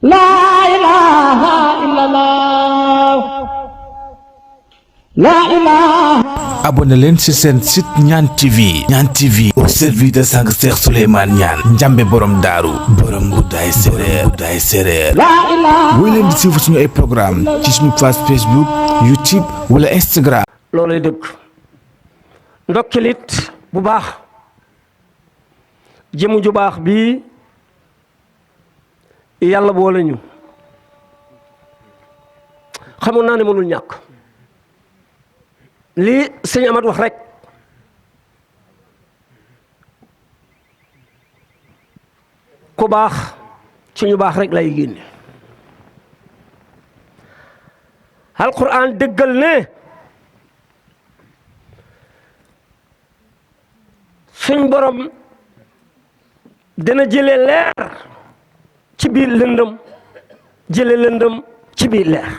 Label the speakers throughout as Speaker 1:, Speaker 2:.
Speaker 1: laa ilaaha illallah laa ilaaha.
Speaker 2: abonné leen ci seen site Niane TV. Niane TV au service de sang Cheikh Souleymane Niane njambe borom daaru borom guddaay séréer
Speaker 1: laa ilaaha.
Speaker 2: woy leen di suivre suñu ay programme ci suñu page Facebook YouTube wala Instagram.
Speaker 3: loolay dëgg ndokkelit bu baax jëmu ju baax bii yàlla boole ñu xamoon naa ne mënul ñàkk lii sëñ Amat wax rek ku baax ci ñu baax rek lay génne alquran dëggal ne suñ borom dina jële leer ci biir lëndëm jële lëndëm ci biir leer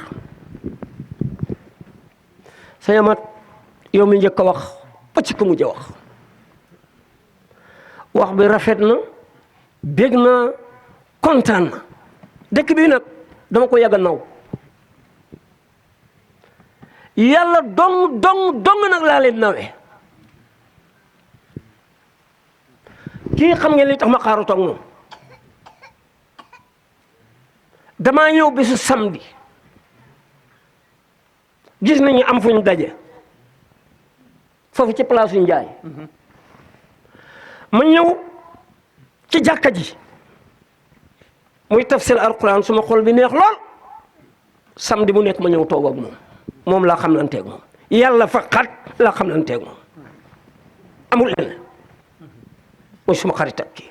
Speaker 3: sëñ Amat yow mi njëkk a wax ba ci ko mujj a wax bi rafet na bég na kontaan na dëkk bii nag dama ko yàgg a naw yàlla dong nag laa leen nawee kii xam ngeen li tax ma xaaru toog moom damaa ñëw bisu samedi gis nañu am fuñ daje foofu ci place yu Njaay ma ñëw ci jàkka ji muy tafsir alquran suma xol bi neex lool samedi mu nekk ma ñëw toog ak moom laa xam lanteeg moom yàlla fa xat laa xam lanteeg moom amul leneen mooy suma xarit ak kii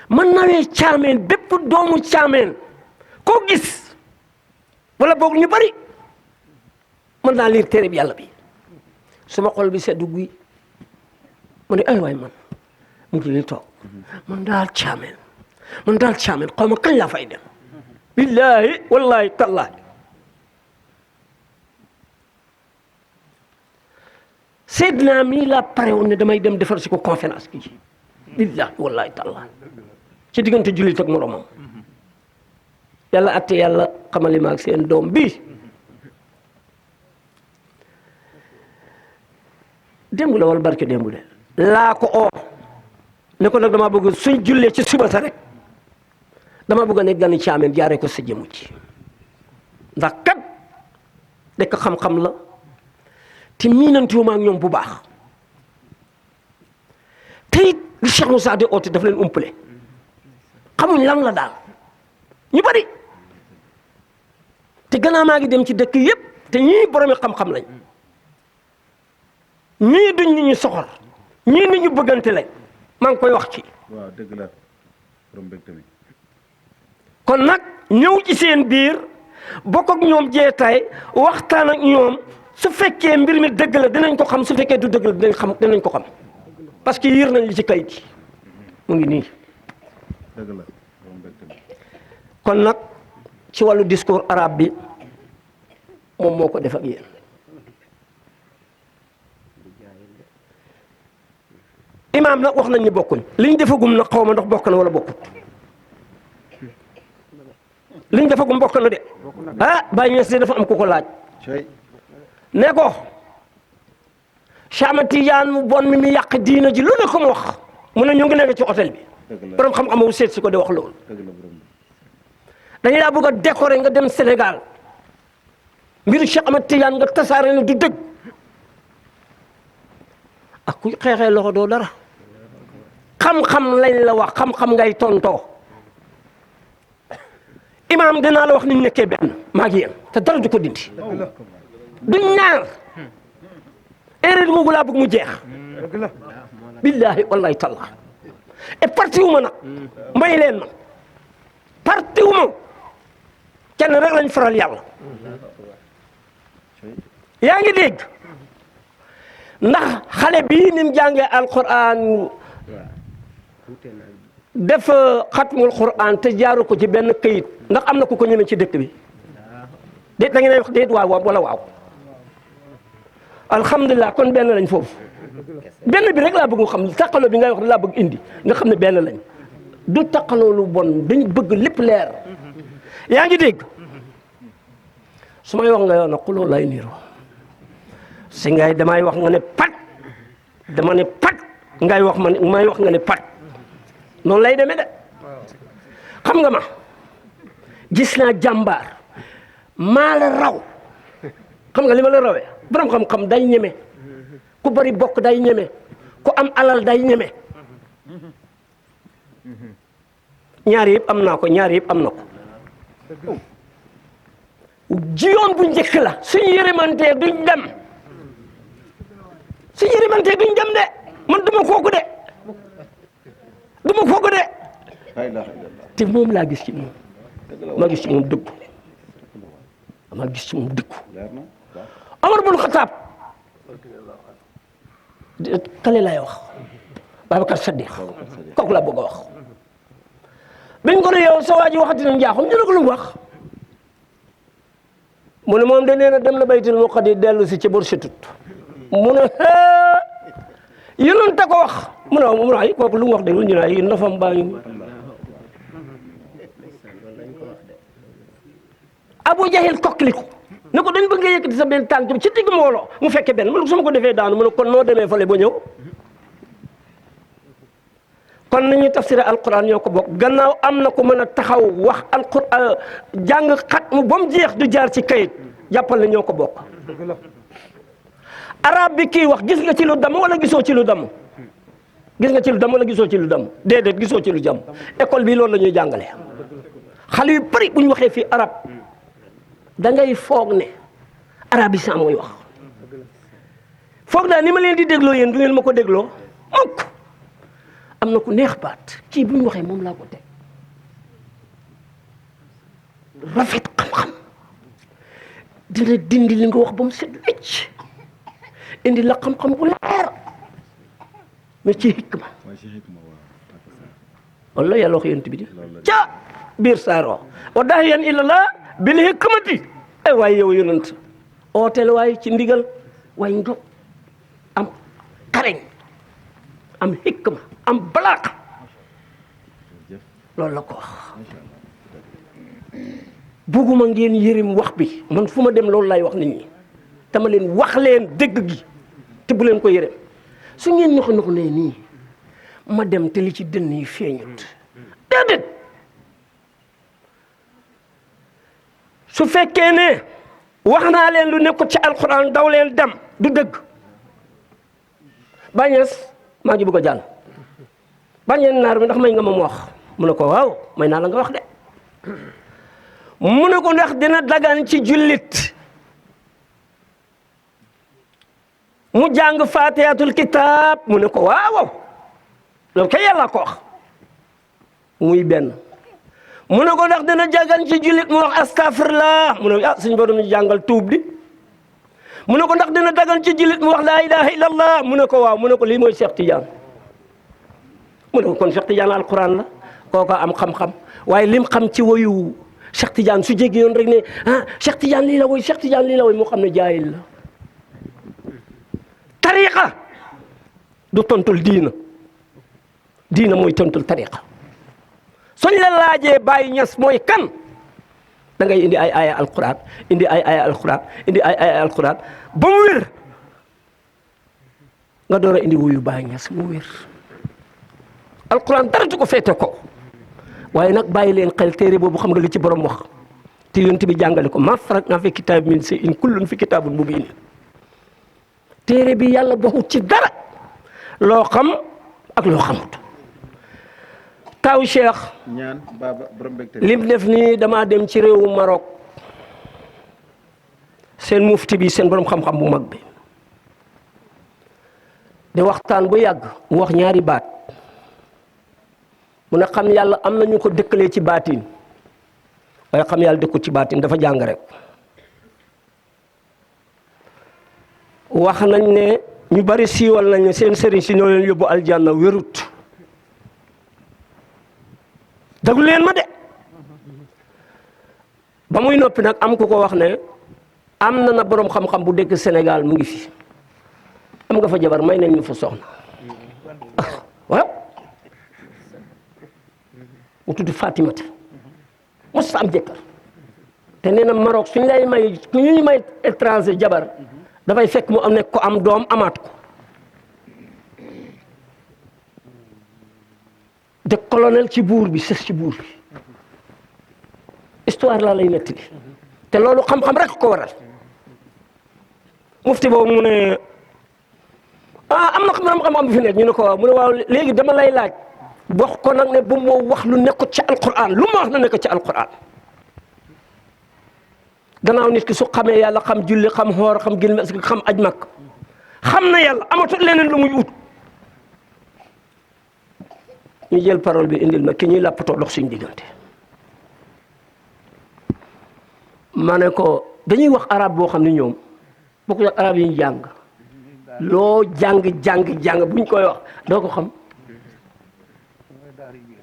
Speaker 3: man nawee caameen bépp doomu caameen koo gis wala boog ñu bari mën naa liir téere bi yàlla bi suma xol bi seddu guy ma ne ay waay man mu ngi li toog man daal caameen xaw ma kañ laa fay dem billaahi wallaahi tallaahi Seydina mii laa pare woon ne damay dem defar si ko conférence bi billaahi wallaahi tallaahi ci diggante jullit ak moromam yàlla atte yàlla xamali ma ak seen doom bii démb la wala barke démb de laa ko oo ne ko nag dama bëgg suñ jullee ci suba sa rek dama bëgg a ne gani caameen jaaree ko sa jëmu ci ndax kat dekk xam-xam la te miinantiwuma ak ñoom bu baax te it li Cheikh Moussa di oote daf leen umpale xamuñ lan la daal ñu bari te gannaaw maa ngi dem ci dëkk yépp te ñii boromi xam-xam lañ ñii duñ nit ñu soxor ñii nit ñu bëggante lañ maa ngi koy wax ci
Speaker 4: waaw dëgg la borom mbégte mi
Speaker 3: kon nag ñëw ci seen biir bokk ak ñoom jeetaay waxtaan ak ñoom su fekkee mbir mi dëgg la dinañ ko xam su fekkee du dëgg la dinañ ko xam parce que yër nañ li ci kayit yi mu ngi nii
Speaker 4: dëgg la borom mbégte mi
Speaker 3: kon nag ci wàllu discours arabe bi moom moo ko def ak yéen imaam nag wax nañ ni bokkuñ liñ defagum nag xaw ma ndax bokk na wala bokkut liñ defagum bokk na de ah Baye Niass de dafa am ku ko laaj ne ko Cheikh Ahmad Tidiane mu bon mi yàq diina ji lu ne ko mu wax mu ne ñu ngi nekk ci hôtel bi borom xam-xamu seet si ko de wax loolu dañu laa bëgg a décorer nga dem Sénégal mbiru Cheikh Ahmad Tidiane nga tasaare ne du dëgg ak ku xeexee loxo doo dara xam-xam lañ la wax xam-xam ngay tontoo imaam dinaa la wax ni ñu nekkee benn maa ngi yéen te dara du ko dindi duñ ñaar erreur googu laa bëgg mu jeex billaahi wallaahi tallaa et parti wu ma nag mbay leen ma parti wu ma kenn rek lañ faral yàlla yaa ngi dégg ndax xale bii ni mu jàngee alquran def xatmul quran te jaaru ko ci benn këyit ndax am na ku ko ñeme ci dëkk bi déet da ngeen wax déet waaw wala waaw alhamdulilah kon benn lañ foofu benn bi rek laa bëgg nga xam tàqaloo bi ngay wax laa bëgg indi nga xam ne benn lañ du taqaloo lu bon dañ bëgg lépp leer yaa ngi dégg su may wax nga yow na xuloo lay niiro si ngay damay wax nga ne pat dama ne pat ngay wax may wax nga ne pat noonu lay demee de xam nga ma gis naa jàmbaar maa la raw xam nga li ma la rawee borom xam-xam day ñeme ku bari bokk day ñeme ku am alal day ñeme ñaar yëpp am naa ko ñaar yëpp am na ko jiyoon bu njëkk la suñu yërëmantee duñ dem suñu yërëmantee duñ dem de man duma kooku de te moom laa gis ci moom maa gis ci moom dëggu maa gis ci moom dëggu Omar bun Xataab kale laay wax Babacar Saddiq kooku laa bëgg a wax biñ ko ne yow sa waa ji waxati nañ njaaxum ñu ne ko lu mu wax mu ne moom de nee na dem na baytul muqaddas dellu si ci bor situt mu ne yonent ko wax mu ne ay kooku lu mu wax de ñu ne ay ndofam baa ngi Abu Jahil kokkiliku ne ko dañ bëgg nga yëkkati sa benn tànk ci digg mbooloo mu fekke benn mu ne ko su ma ko defee daanu mu ne kon noo demee fale ba ñëw kon nañuy tafsir alquran ñoo ko bokk gannaaw am na ko mën a taxaw wax alquran jàng xat mu ba mu jeex du jaar ci kayit jàppal na ñoo ko bokk arab bi kii wax gis nga ci lu dam wala gisoo ci lu dam gis nga ci lu dam wala gisoo ci lu dam déedéet gisoo ci lu jam école bi loolu la ñuy jàngale xale yu bëri bu ñu waxee fii arab da ngay foog ne arabisant mooy wax foog naa ni ma leen di dégloo yéen du ngeen ma ko dégloo mukk am na ku neex baat kii bu ñu waxee moom laa ko teg rafet xam-xam dina dindi li nga wax ba mu set wecc indi la xam-xam bu leer mais ci hikma walla yàlla wax yonent bi di ca biir saaro wa daahiyan ilallah bil hikmati ay waaye yow yonent ooteel waaye ci ndigal waaye nga am xareñ am hikma am balaax loolu la ko wax bugguma ngeen yërim wax bi man fu ma dem loolu lay wax nit ñi dama leen wax leen dëgg gi te bu leen ko yërëm su ngeen ñoxo ñoxo ne nii ma dem te li ci dënn yi feeñut déedéet su fekkee ne wax naa leen lu nekkut ci alxuraan daw leen dem du dëgg bañes maa ngi bëgg a jàll bañeen naar bi ndax may nga ma mu wax mu ne ko waaw may naa la nga wax de mu ne ko ndax dina dagan ci jullit mu jàng fatihatul kitab mu ne ko waaw loolu kay yàlla ko wax muy benn mu ne ko ndax dina dagan ci jullit mu wax astafirlah mu ne suñu borom ñu jàngal tuub di mu ne ko ndax dina dagan ci jullit mu wax laa ilaha illallah mu ne ko waaw mu ne ko lii mooy Cheikh Tidiane mu ne ko kon Cheikh Tidiane alquran la kooka am xam-xam waaye lim xam ci woyu Cheikh Tidiane su jéggi yoon rek ne Cheikh Tidiane lii la woy Cheikh Tidiane lii la woy moo xam ne jaayil la tariqa du tontul diina mooy tontul tariqa suñ la laajee Baye Niass mooy kan da ngay indi ay aya alquran indi ay aya alquran indi ay aya alquran ba mu wér nga door a indi wuyu Baye Niass mu wér alquran dara du ko féete ko waaye nag bàyyi leen xel téere boobu xam nga li ci borom wax te yonent bi jàngale ko ma faratnaa fi kitaab min shay'in kullun fi kitaabun mubiin téere bi yàlla baxut ci dara loo xam ak loo xamut taw Cheikh
Speaker 4: ñaan baba borom mbégte
Speaker 3: lim def nii damaa dem ci réewu Maroc seen mufti bi seen borom xam-xam bu mag bi di waxtaan bu yàgg mu wax ñaari baat mu ne xam yàlla am na ñu ko dëkkalee ci baatin waaye xam yàlla dëkku ci baatin dafa jàng rek wax nañ ne ñu bari siiwal nañ ne seen sëriñ si ñoo leen yóbbu aljanna wérut déglu leen ma de ba muy noppi nag am ku ko wax ne am na borom xam-xam bu dëkk Sénégal mu ngi fi am nga fa jabar may nañ ñu fa soxna waaw mu tudd Fatimata mos am jëkkër te nee na Maroc suñu lay may ku ñuy may étranger jabar dafay fekk mu am nekk ko am doom amaat ko de colonel ci buur bi sës ci buur bi histoire laa lay nettali te loolu xam-xam rek ko waral mufti boobu mu ne am na xam-xam bi fi nekk ñu ne ko waaw mu ne waaw léegi dama lay laaj wax ko nag ne bu moo wax lu nekkut ci alquran lu ma wax na nekk ci alquran gannaaw nit ki su xamee yàlla xam julli xam xoor xam gil xam aj mag xam na yàlla amatul leneen lu muy ut ñu jël parole bi indil ma ki ñuy làppatoo dox suñu diggante ma ne ko dañuy wax arab boo xam ne ñoom bokku ak arab yi ñu jàng loo jàng buñ koy wax doo ko xam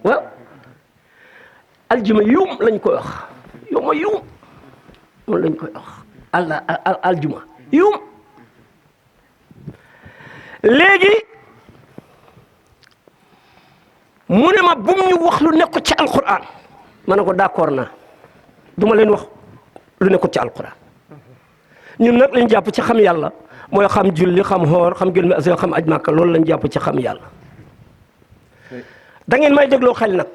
Speaker 3: waaw aljuma yuum lañ koy wax yowma yuum moom lañ koy wax aljuma yuum léegi mu ne ma bu ñu wax lu nekk ci alquran ma ne ko d'accord naa duma leen wax lu nekk ci alquran ñun nag lañ jàpp ci xam yàlla mooy xam julli xam xoor xam gël mi as xam aj màkka loolu lañ jàpp ci xam yàlla da ngeen may dégloo xel nag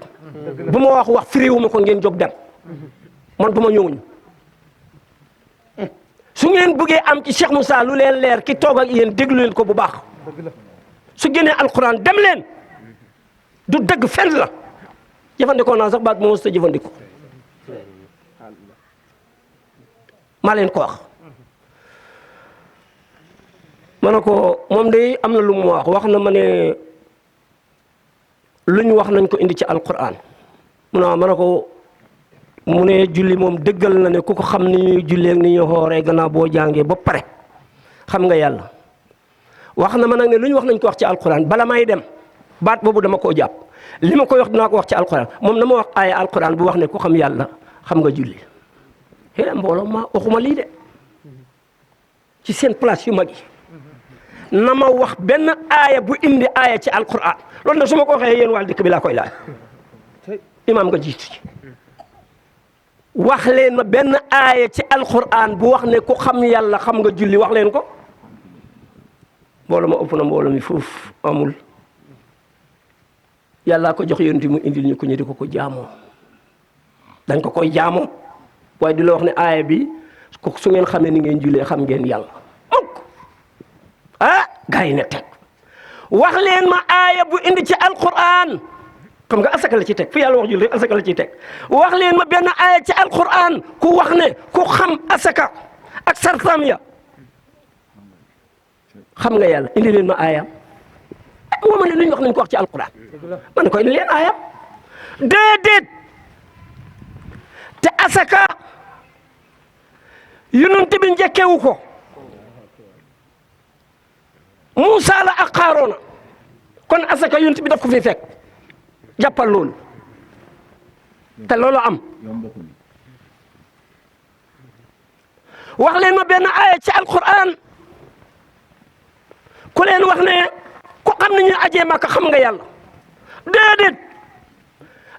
Speaker 3: bu ma wax firiwu ma ko ngeen jóg dem man du ma ñëwuñ su ngeen bëggee am ci Cheikh Moussa lu leen leer ki toog ak yéen déglu leen ko bu baax su génnee alquran dem leen du dëgg fenn la jëfandikoo naa sax baat moo mos a jëfandikoo maa leen ko wax ma ne ko moom de am na lu mu wax na ma ne lu ñu wax nañ ko indi ci alquran ma ne ko mu ne julli moom dëggal na ne ku ko xam ni ñuy jullee ak ni ñuy xooree gannaaw boo jàngee ba pare xam nga yàlla wax na ma nag ne lu ñu wax nañ ko wax ci alquran bala may dem baat boobu dama koo jàpp li ma koy wax dinaa ko wax ci alquran moom na ma wax aaya alquran bu wax ne ku xam yàlla xam nga julli xëy na mbooloo ma waxuma lii de ci seen place yu mag yi na ma wax benn aaya bu indi aaya ci alquran loolu nag su ma ko waxee yéen wàll dëkk bi laa koy laaj imaam nga jiitu ci wax leen ma benn aaya ci alquran bu wax ne ku xam yàlla xam nga julli wax leen ko mbooloo ma ëpp na mbooloo mi foofu amul yàllaa ko jox yonent mu indil ñu ko ñu di ko jaamoo dañ ko koy jaamoo waaye di la wax ne aaya bi su ngeen xamee ni ngeen jullee xam ngeen yàlla mukk gaa yi ne teg wax leen ma aaya bu indi ci alquran xam nga asaka la ci teg fu yàlla wax julli asaka la ci teg wax leen ma benn aaya ci alquran ku wax ne ku xam asaka ak sartam ya xam nga yàlla indi leen ma aayam moo ma ne lu ñu wax nañ ko wax ci alquran ma ne koy indi leen aayam déedéet te asaka yonent bi njëkkewu ko Muusa la ak Xaaroona kon asaka yonent bi daf ko fi fekk jàppal loolu te loolu am wax leen ma benn aaya ci alquran ku leen wax ne ku xam ne ñu ajee Makka xam nga yàlla déedéet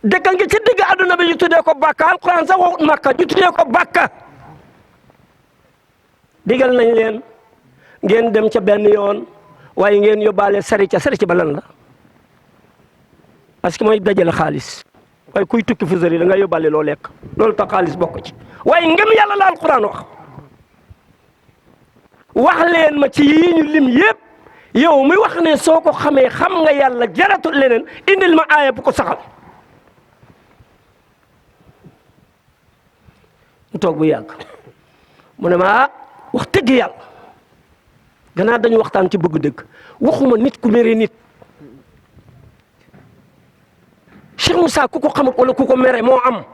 Speaker 3: dëkk ngi ci digg àdduna bi ñu tuddee ko Bakka alquran sax waxut Makka ñu tuddee ko Bakka digal nañ leen ngeen dem ca benn yoon waaye ngeen yóbbaale sari ca ba lan la parce que mooy dajale xaalis waaye kuy tukki fu sori da nga yóbbaale loo lekk loolu tax xaalis bokk ci waaye ngëm yàlla la alquran wax leen ma ci yii ñu lim yëpp yow mi wax ne soo ko xamee xam nga yàlla jaratul leneen indil ma aaya bu ko saxal mu toog bu yàgg mu ne ma wax dëgg yàlla gannaaw dañu waxtaan ci bëgg dëgg waxuma nit ku mere nit Cheikh Moussa ku ko xamut wala ku ko mere moo am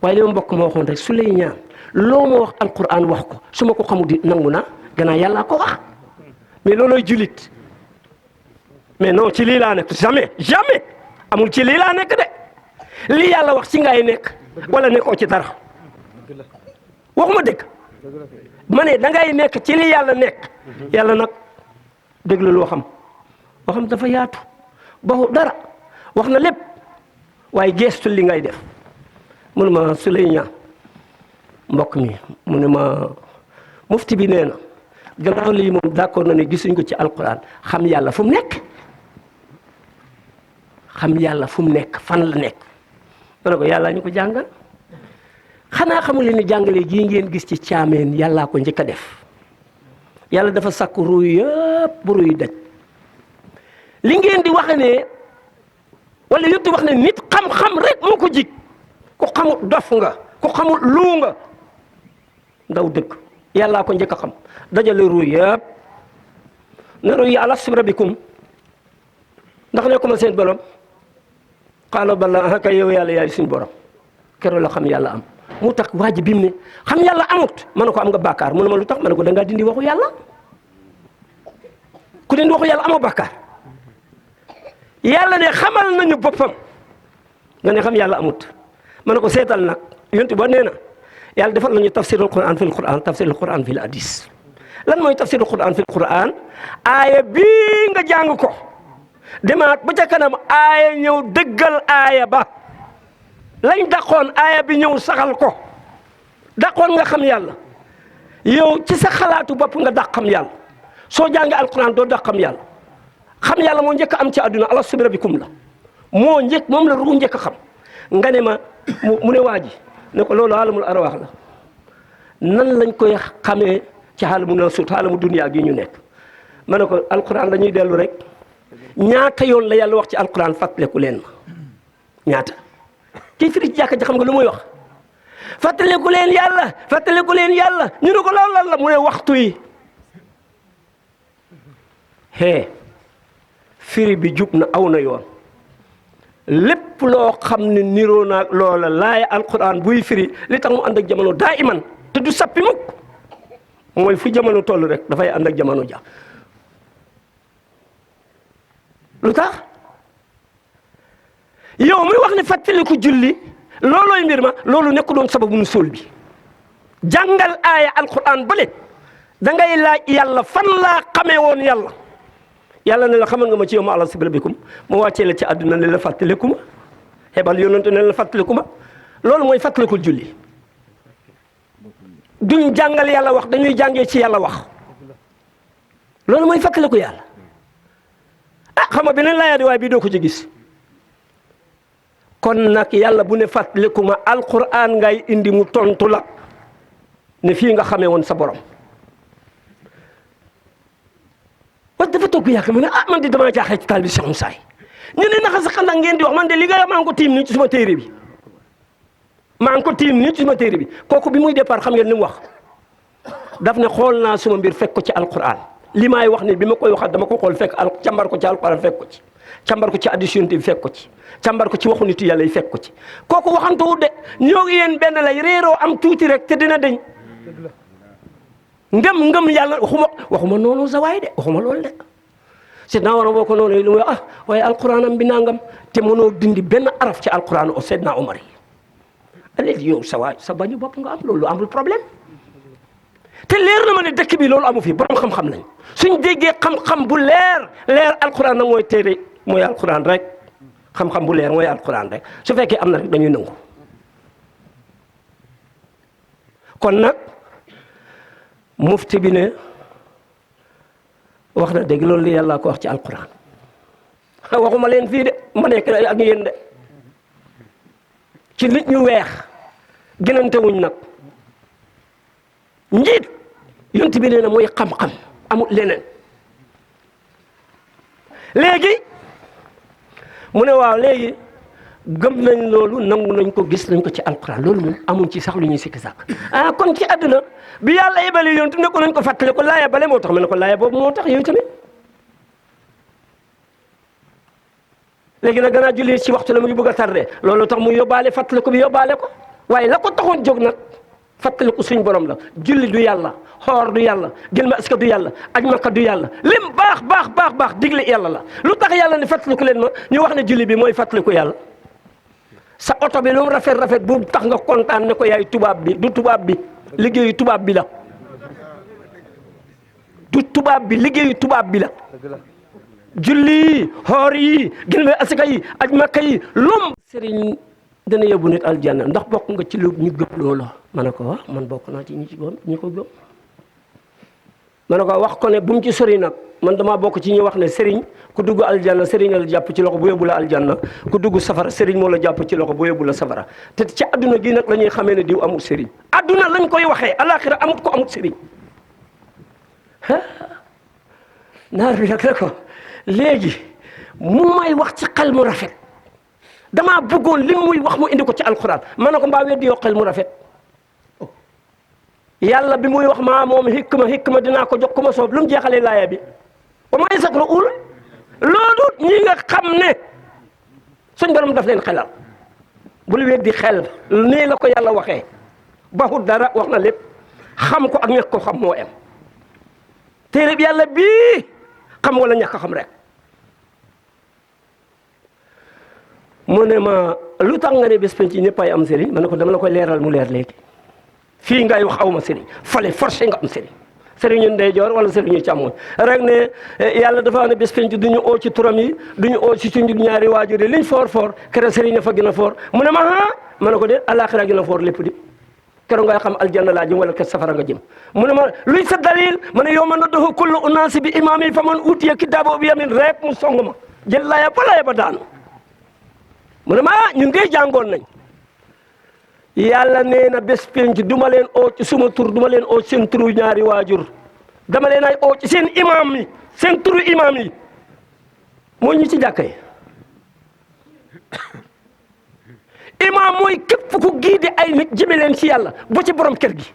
Speaker 3: waaye li ma mbokk ma waxoon rek su lay ñaan loo ma wax alquran wax ko su ma ko xamut di nangu na gannaaw yàllaa ko wax mais loolooy julit mais non ci lii laa nekk jamais amul ci lii laa nekk de lii yàlla wax ci ngay nekk wala nekkoo ci dara waxuma dëgg ma ne da ngay nekk ci li yàlla nekk yàlla nag déglu loo xam dafa yaatu baxu dara wax na lépp waaye geestu li ngay def mu ne ma Souleymane mbokk mi mu ne ma mufti bi nee na gannaaw lii moom d'accord na ne gisuñ ko ci alquran xam yàlla fu mu nekk xam yàlla fu mu nekk fan la nekk ma ne ko yàlla ñu ko jàngal xanaa xamul leen ni jàngale gii ngeen gis ci caameen yàllaa ko njëkk a def yàlla dafa sakk ruy yëpp bu ruy daj li ngeen di wax ne wala yëpp di wax ne nit xam-xam rek moo ko jig ku xamul dof nga ku xamul luu nga ndaw dëgg yàllaa ko njëkk a xam dajale ruy yëpp ne ruy alastu bi rabbikum ndax ne ko ma seen borom qaala bala kay yow yàlla yaay suñ borom keroog la xam yàlla am mu tax waa ji bi mu ne xam yàlla amut ma ne ko am nga bàkkaar mu ne ma lu tax ma ne ko da ngaa dindi waxu yàlla ku dindi waxu yàlla amoo bàkkaar yàlla ne xamal nañu boppam nga ne xam yàlla amut ma ne ko seetal nag yonti ba nee na yàlla defal nañu tafsirul quran fil quran tafsirul quran fil hadis lan mooy tafsirul quran fil quran aaya bii nga jàng ko demaat ba ca kanam aaya ñëw dëggal aaya ba lañ daqoon aaya bi ñëw saxal ko daqoon nga xam yàlla yow ci sa xalaatu bopp nga daq xam yàlla soo jàngee alquran doo daq xam yàlla xam yàlla moo njëkk am ci àdduna alastu bi rabbikum la moo njëkk moom la ru njëkk xam nga ne ma mu ne waa ji ne ko loolu alamul arwaax la nan lañ koy xamee ci xaalamu nasut xaalamu dunya gi ñu nekk ma ne ko alquran la ñuy dellu rek ñaata yoon la yàlla wax ci alquran fàttaliku leen ma ñaata kii firi ci jàkka ji xam nga lu muy wax fàttaliku leen yàlla fàttaliku leen yàlla ñu ne ko loolu lan la mu ne waxtu yi firi bi jub na aw na yoon lépp loo xam ne niroo naag loola laaya alquran buy firi li tax mu ànd ak jamono daa iman te du sappi mukk mooy fu jamono toll rek dafay ànd ak jamono ja lu tax yow muy wax ne fàttaliku julli loolooy mbir ma loolu nekku doon sababu nu suul bi jàngal aaya alquran bële da ngay laaj yàlla fan laa xamee woon yàlla yàlla ne la xamal nga ma ci yow ma alastu bi rabbikum ma wàccee la ci àdduna ne la fàttaliku ma xebal yonante ne la fàttaliku ma loolu mooy fàttalikul julli duñ jàngal yàlla wax dañuy jàngee ci yàlla wax loolu mooy fàttaliku yàlla xam nga beneen laayaa di waaye bii doo ko ci gis kon nag yàlla bu ne fàttaliku ma alquran ngay indi mu tontu la ne fii nga xamee woon sa borom parce que dafa toog yàgg mu ne man de damaa jaaxee ci taal bi Cheikh Moussa ñu ne naxa sa xanaa ngeen di wax man de li nga maa ngi ko tiim nii ci suma téere bi maa ngi ko tiim nii ci suma téere bi kooku bi muy départ xam ngeen ni mu wax daf ne xool naa suma mbir fekk ko ci alquran li maay wax ni bi ma koy waxal dama ko xool fekk càmbar ko ci alquran fekk ko ci càmbar ko ci hadiis Yonent bi fekk ko ci càmbar ko ci waxu nitu yàlla yi fekk ko ci kooku waxantuwut de ñoo ngi yéen benn lay réeroo am tuuti rek te dina deñ ngëm yàlla waxuma noonu sa waay de waxuma loolu de Seydina Omar boo ko noonu lu muy waaye alquran am bi nangam te mënoo dindi benn araf ci alquran o Seydina Omar yi léegi yow sa waay sa bañu bopp nga am loolu amul problème te leer na ma ne dëkk bi loolu amu fi borom xam-xam lañ suñ déggee xam-xam bu leer alquran nag mooy téere mooy alquran rek xam-xam bu leer mooy alquran rek su fekkee am na rek dañuy nangu kon nag mufti bi ne wax na dëgg loolu yàlla ko wax ci alquran waxuma leen fii de ma nekk ak yéen de ci nit ñu weex gënante wuñ nag njiit yonent bi nee na mooy xam-xam amul leneen léegi mu ne waaw léegi gëm nañ loolu nangu nañ ko gis nañ ko ci alquran loolu moom amuñ ci sax lu ñuy sikki sàkk kon ci àdduna bi yàlla yebale yonent ne ko nañ ko fàttale ko laaya bale moo tax ma ne ko laaya boobu moo tax yow tamit léegi nag gannaaw julli ci waxtu la mu ngi bëgg a tardé loolu tax mu yóbbaale fàttale ko bi yóbbaale ko waaye la ko taxoon jóg nag fàttale ko suñ borom la julli du yàlla xoor du yàlla gën ma aska du yàlla aj makka du yàlla lim baax digle yàlla la lu tax yàlla ne fàttaliku leen ma ñu wax ne julli bi mooy fàttaliku yàlla sa oto bi lu mu rafet bu tax nga kontaan ne ko yaay tubaab bi du tubaab bi liggéeyu tubaab bi la du tubaab bi liggéeyu tubaab bi la julli xoor yi génne asaka yi aj makka yi lum sëriñ dana yóbbu nit aljanna ndax bokk nga ci lu ñu gëm loola ma ne ko wax man bokk naa ci ñi ko gëm ma ne ko wax ko ne bu mu ci sori nag man damaa bokk ci ñi wax ne sëriñ ku dugg aljanna sëriñ la jàpp ci loxo bu yóbbu la aljanna ku dugg safara sëriñ moo la jàpp ci loxo bu yóbbu la safara te ci adduna gi nag la ñuy xamee ne diw amul sëriñ adduna lañ koy waxee alaxira amut ko amut sëriñ naar bi nag ne ko léegi mu may wax ci xel mu rafet damaa bëggoon li muy wax mu indi ko ci alxuraan ma ne ko mbaa weddi yoo xel mu rafet yàlla bi muy wax maa moom hikma dinaa ko jox ku ma soob lu mu jeexalee laaya bi ba ma isakro ul loolu ñi nga xam ne suñ borom daf leen xelal bul weddi xel nii la ko yàlla waxee baxut dara wax na lépp xam ko ak ñàkk ko xam moo em téere bi yàlla bii xam wala ñàkk xam rek mu ne ma lu tax nga ne bés penc ñëpp ay am sëriñ ma ne ko dama la koy leeral mu leer léegi fii ngay wax awma sëriñ fale forcé nga am sëriñ sëriñu ndeyjoor wala sëriñu càmmoñ rek ne yàlla dafa ne bés penc du ñu oo ci turam yi du ñu oo ci suñu ñaari waajur yi liñ foor foor kere sëriñ fa gën a foor mu ne ma ma ne ko de alaxira gën a foor lépp di keroog ngay xam aljanna laa jëm wala ke safara nga jëm mu ne ma luy sa dalil ma ne yow ma nad'u kullu unaasi bi imaami fa man utiya kitaabahu bi yamin rek mu song ma jël laaya ba laaya ba daanu mu ne ma ñun ngay jàngoon nañ yàlla nee na bés penc duma leen oo ci suma tur duma leen oo ci seen turu ñaari waajur dama leen ay oo ci seen imaam yi seen turu imaam yi moo ñu ci jàkka yi imaam mooy képp ku giide ay nit jëme leen ci yàlla ba ci borom kër gi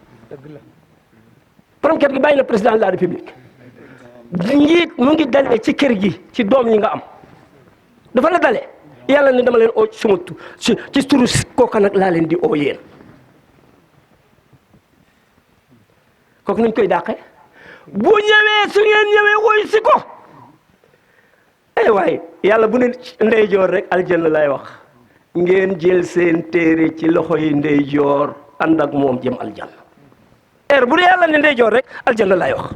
Speaker 3: borom kër gi bàyyi na président de la république njiit mu ngi dalee ci kër gi ci doom yi nga am dafa la dalee yàlla ne dama leen oo ci suma tur ci turu kooka nag laa leen di oo yéen kooku nuñ koy dàqee bu ñëwee su ngeen ñëwee woy si ko waaye yàlla bu ne ndeyjoor rek aljanna lay wax ngeen jël seen téere ci loxo yi ndeyjoor ànd ak moom jëm aljanna bu dee yàlla ne ndeyjoor rek aljanna lay wax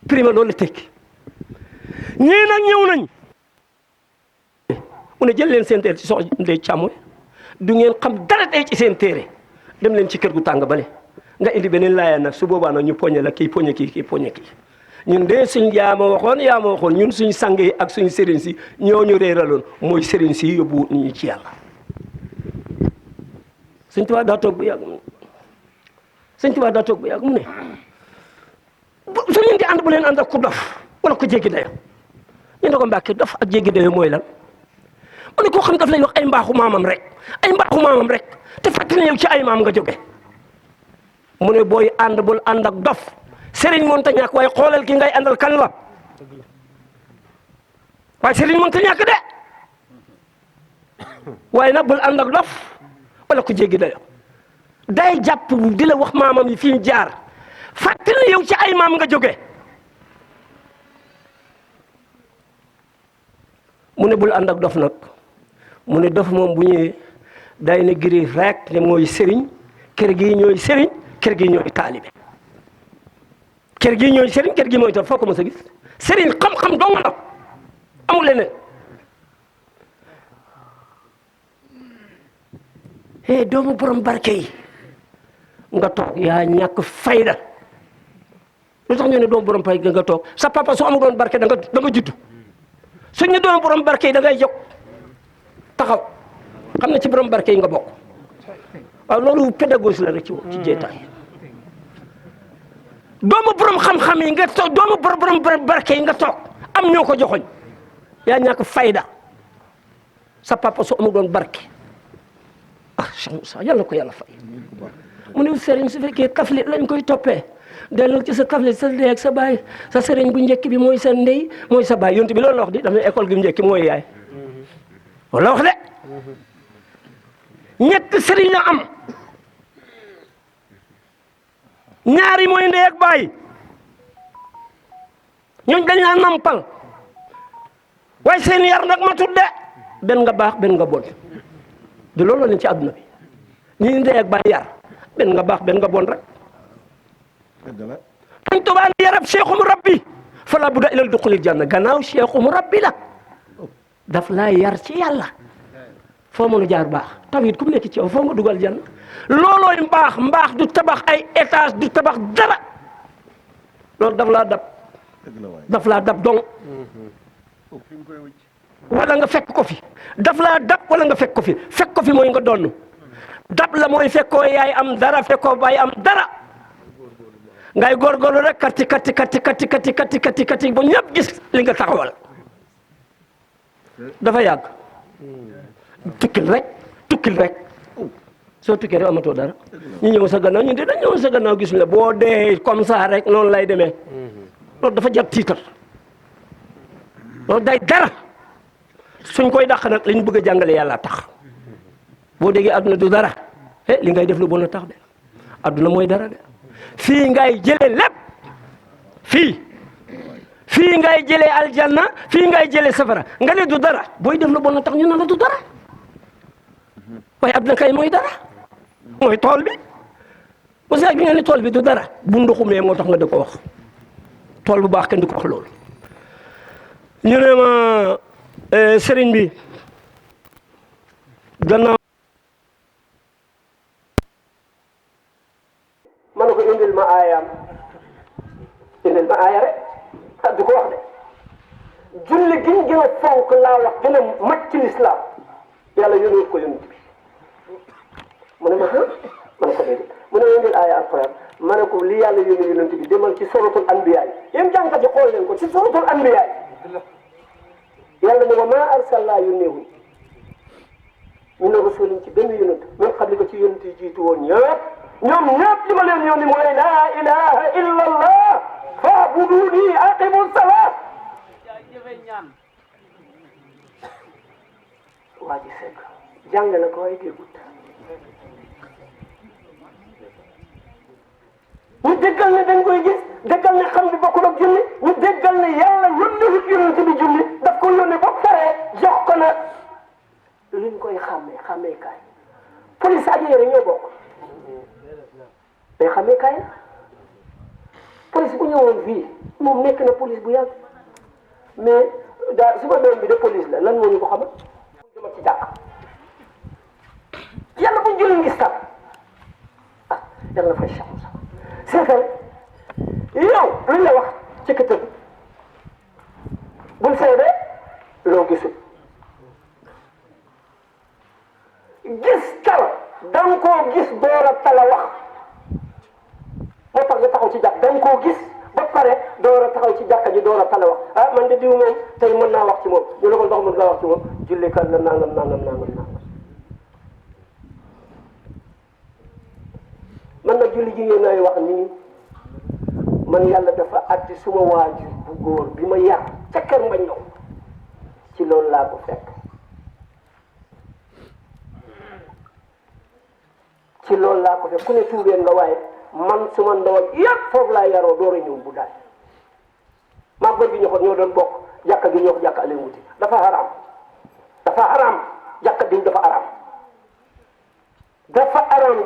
Speaker 3: prima loolu la tekki ñii nag ñëw nañ mu ne jël leen seen téere ci sox ndey càmmoñ du ngeen xam dara tey ci seen téere dem leen ci kër gu tàng bale nga indi beneen laaya nag su boobaa nag ñu poñe la kii poñe kii poñe kii ñun de suñ yaa ma waxoon ñun suñ sang yi ak suñ sëriñ si ñoo ñu réeraloon mooy sëriñ si yóbbu ñu ci yàlla Sëñ Tuubaa daa toog bu yàgg mu ne su ngeen di ànd bu leen ànd ak ku dof wala ko jéggi dayo ñu ne ko Mbàkke dof ak jéggi dayo mooy lan mu ne koo xam daf lay wax ay mbaaxu maamam rek te fàttali yow ci ay maam nga jóge mu ne booy ànd bul ànd ak dof sëriñ mënta ñàkk waaye xoolal ki ngay àndal kan la waaye sëriñ mënta ñàkk de waaye nag bul ànd ak dof wala ku jéggi dayo day jàpp di la wax maamam yi fi ñu jaar fàttali yow ci ay maam nga jóge mu ne bul ànd ak dof nag mu ne dof moom bu ñëwee day ne giri rek ne mooy sëriñ kër gi ñooy sëriñ kër gi ñooy taalibe kër gi ñooy sëriñ kër gi mooy taal foo ko mos a gis sëriñ xam-xam dong la amul leneen doomu borom barke yi nga toog yaa ñàkk fayda lu tax ñu ne doomu borom barke nga toog sa papa su amul doon barke da nga juddu suñ ne doomu borom barke yi da ngay jóg taxaw xam ne ci borom barke yi nga bokk waaw loolu pédagogie la rek ci jeetaay doomu borom xam-xam yi nga toog doomu borom barke yi nga toog am ñoo ko joxoñ yaa ñàkk fayda sa papa su amul doon barke Cheikh Moussa yàlla ko yàlla fay mu ne sëriñ su fekkee taflit lañ koy toppee dellu ci sa taflit sa ndey ak sa baay sa sëriñ bu njëkk bi mooy sa ndey mooy sa baay yonent bi loolu la wax di daf ne école gi njëkk mooy yaay wala wax de ñett sëriñ la am ñaari mooy ndey ak baay ñooñ dañ laa nampal waaye seen yar nag ma tudde benn nga baax benn nga bon de loolu la ci àdduna bi ñi ndey ak baay yar benn nga baax benn nga bon rek
Speaker 4: dëgg la
Speaker 3: Sëñ Tuubaa ne yarab seexum rabbi fala budda ilal duxulil janna gannaaw cheikhu murabbi la daf laa yar ci yàlla foo mën a jaar baax tawhid ku mu nekk ci yow foo nga dugal janna loolooy mbaax du tabax ay étage du tabax dara loolu daf laa dab donc wala nga fekk ko fi daf laa dab wala nga fekk ko fi mooy nga donn dab la mooy fekkoo yaay am dara fekkoo baay am dara ngay góorgóorlu rek kati ba ñëpp gis li nga taxawal dafa yàgg tukkil rek soo tukkee rek amatoo dara ñu ñëw sa gannaaw ñu de dañ ñëw sa gannaaw gis la boo dee comme ça rek noonu lay demee loolu dafa jar tiitar loolu day dara suñ koy dàq nag liñ bëgg a jàngale yàlla tax boo déggee adduna du dara li ngay def lu bon a tax de adduna mooy dara de fii ngay jëlee lépp fii ngay jëlee aljanna fii ngay jëlee safara nga ne du dara booy def lu bon a tax ñu ne la du dara waaye adduna kay mooy dara mooy tool bi parce que bi nga ne tool bi du dara bu ndoxumee moo tax nga da ko wax tool bu baax kenn du ko wax loolu ñu ne ma sëriñ bi gannaaw ma ne ko indil ma aaya rek du ko wax de julli gi ñu gën a fonk laa wax gën a mat ci lislaam yàlla yónni ko yónni bi mu ne ma ne ko déedéet mu ne indil aaya alquran ma ne ko li yàlla yónni yónni bi demal ci suratul anbiya yéen jàngkat yi xool leen ko ci suratul anbiya yàlla ne wa maa arsalnaa yónneewuñ min rasulin ci benn yónent min qabli ko ci yónent yi jiitu woon ñoom ñëpp li ma leen yónni mooy laa ilaha illa allah fa'buduni aqimu salaat waa ji fekk jàng na ko waaye déggut ñu déggal ne dañ koy gis déggal ne xam bi bokkul ak julli ñu déggal ne yàlla yónniwut yonent bi julli daf ko yónni ba pare jox ko na luñ koy xàmmee kaay police ak yére ñoo bokk mais xàmmee kaay police bu ñëwoon fii moom nekk na police bu yàgg mais daa su ma doom bi de police la lan moo ñu ko xamal dama ci jàkk yàlla buñ julli ngis tam yàlla na fay sax seetal yow luñ la wax ci këtëb bul seede loo gisul gis tal da nga koo gis door a tala wax moo tax nga taxaw ci jàkk da nga koo gis ba pare door a taxaw ci jàkka ji door a tala wax man de diw moom tey mën naa wax ci moom ñu la ko ndox mën ngaa wax ci moom jullikat la nangam man nag julli gi ngeen nay wax nii man yàlla dafa atti suma waajur bu góor bi ma yar ca kër ma ñëw ci loolu laa ko fekk ku ne tuubeen nga waaye man suma ndawal yëpp foofu laa yaroo door a ñëw bu daal maa góor gi ñoo doon bokk jàkka gi ñoo ko jàkka Aliou Mouti dafa haram jàkka diw dafa haram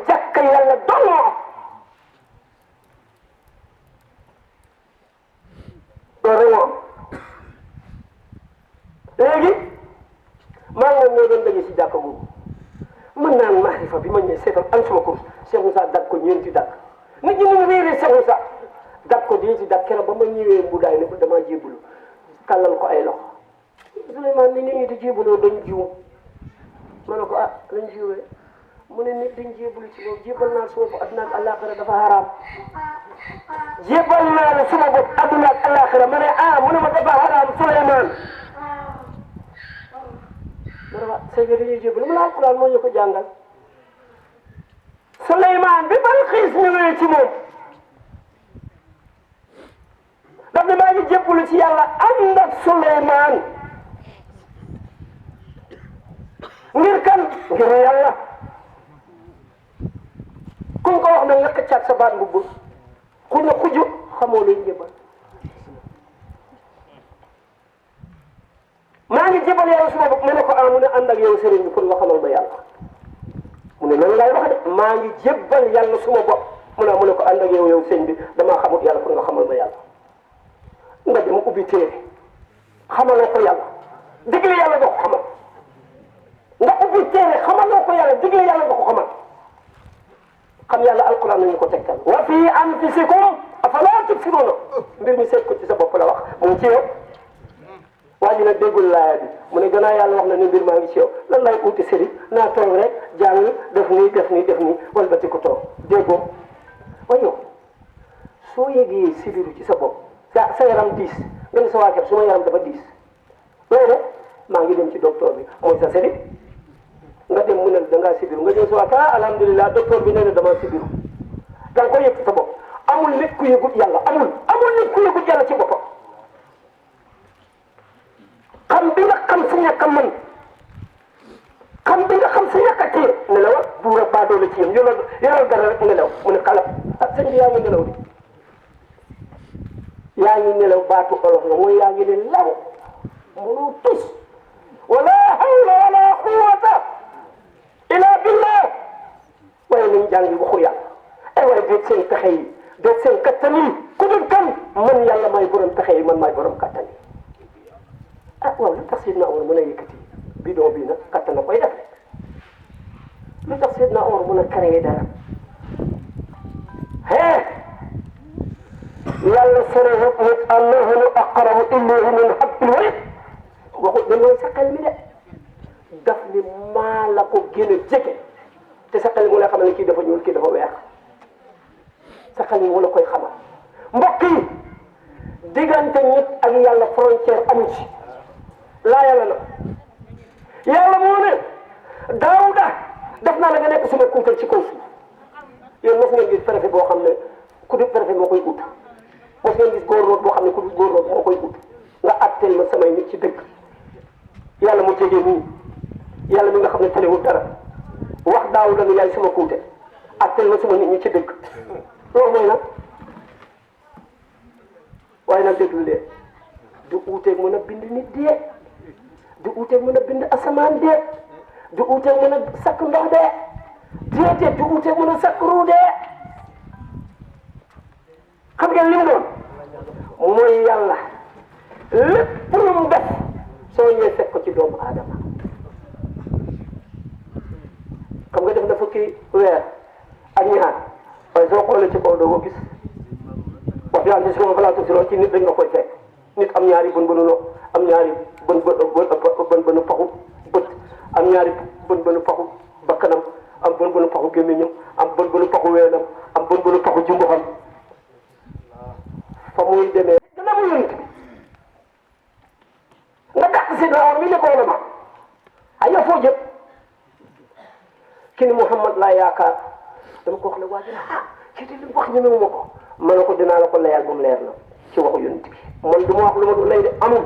Speaker 3: jàkka yàlla donoo loolu moom léegi maa ngi ñoo doon daje si jàkka boobu mën naan maarifa bi ma ñëw seetal an suma course Cheikh Moussa dag ko ñeenti dag nit ñi ñu réeré Cheikh Moussa dag ko di ci dag keroog ba ma ñëwee mbudaay ne ko damaa jébbalu tàllal ko ay loxo Souleymane ni nit ñi di jébbaloo dañ jiw ma ne ko lañ jiwee mu ne nit dañ jébbalu ci moom jébbal naa suma bopp adduna ak àllaaxira dafa haram jébbal naa la suma bopp adduna ak àllaaxira ma ne mu ne ma dafa haram Souleymane ma ne c'est que dañuy jébbalu mu ne alquran moo ñu ko jàngal Souleymane bi Balxiis ñëwee ci moom daf ne maa ngi jébbalu ci yàlla ànd ak Souleymane ngir kan ngir yàlla kuñ ko wax nag nga xëccaat sa baat mbubb ku ne xuju xamoo luy njëbbal maa ngi jébal yàlla suma bopp mu ne ko mu ne ànd ak yow sëriñ bi pour nga xamal ma yàlla mu ne noonu laay wax de maa ngi jébbal yàlla suma bopp mu ne ko ànd ak yow sëriñ bi damaa xamut yàlla pour nga xamal ma yàlla nga dem ubbi téere xamaloo ko yàlla digle yàlla nga ko xamal nga ubbi téere xamaloo ko yàlla digle yàlla nga ko xamal xam yàlla alquran nañu ko tegtal wa fi anfusikum afalaa tubsiruuna mbir mi seet ko ci sa bopp la wax mu ngi ci yow waa ji nag déggul laaya bi mu ne gannaaw yàlla wax na ni mbir maa ngi ci yow lan lay uti sëriñ naa toog rek jàng def nii wala ba ti ko toog déggoo waaye yow soo yegee sibiru ci sa bopp sa yaram diis nga ne sa waa kër suma yaram dafa diis loolu maa ngi dem ci docteur bi mooy sa sëriñ nga dem mu ne da ngaa sibiru nga dem sa waa kër alhamdulilah docteur bi nee na dama sibiru da nga ko yëg ci sa bopp amul nit ku yëgut yàlla amul nit ku yëgut yàlla ci boppam xam bi nga xam sa ñàkk a mën xam bi nga xam sa ñàkk a téye nelaw buur ak baadoo la ci yéen yoral dara rek nelaw mu ne xalab ak sëñ bi yaa ngi nelaw di yaa ngi nelaw baatu olof la mooy yaa ngi ne law mënoo tus wala hawla wala quwwata illa billah waaye nañ jàngi waxu yàlla ay waaye déet seen pexe yi déet seen kattan yi ku dul kan man yàlla maay borom pexe yi man maay borom kattan yi ah waaw lu tax Seydina Omar mën a yëkkati bidon bii nag kattan na koy def lu tax Seydina Omar mën a créé dara yàlla sore rek nit allahu aqrabu ilayhi min hablil warid waxut ne mooy sa xel mi de daf ni maa la ko gën a jege te sa xel mu lay xamal ne kii dafa ñuul kii dafa weex sa xel mi mu la koy xamal mbokk yi diggante nit ak yàlla frontière amu ci laa yàlla la yàlla moo ne Daawuda def naa la nga nekk suma kuutal ci kaw suuf yéen mos ngeen gis préfet boo xam ne ku di préfet moo koy ut mos ngeen gis góornóor boo xam ne ku di góornóor moo koy ut nga atteel ma samay nit ci dëkk yàlla mu jege nii yàlla mi nga xam ne talewul dara wax Daawuda ne yaay sama kuute atteel ma sama nit ñi ci dëkk loolu mooy nag waaye nag déglu leen du uuteeg mën a bind nit dee du uuteeg mën a bind asamaan dee du uuteeg mën a sakk ndox dee déedéet du uuteeg mën a sakk ruu dee xam ngeen li mu doon mooy yàlla lépp lu mu def soo ñëwee fekk ko ci doomu aadama xam nga def na fukki weer ak ñaar waaye soo xoolee ci kaw doo ko gis wax yàlla si sama balaa tuuti ci nit dañ nga koy fekk nit am ñaari bën-bënu no am ñaari bën-bënu paxu bët am ñaari bën-bënu paxu bakkanam am bën-bënu paxu gémmiñam am bën-bënu paxu weenam am bën-bënu paxu jumbuxam fa muy demee dana mu yonent nga dàq si daaw mi ne ko wala ma ay ya foo jëm ki ni Muhammad laa yaakaar dama ko wax ne waa ji ci li mu wax ñemewu ma ko ma ne ko dinaa la ko layal bu mu leer na ci waxu yonent bi man du ma wax lu ma du lay de amul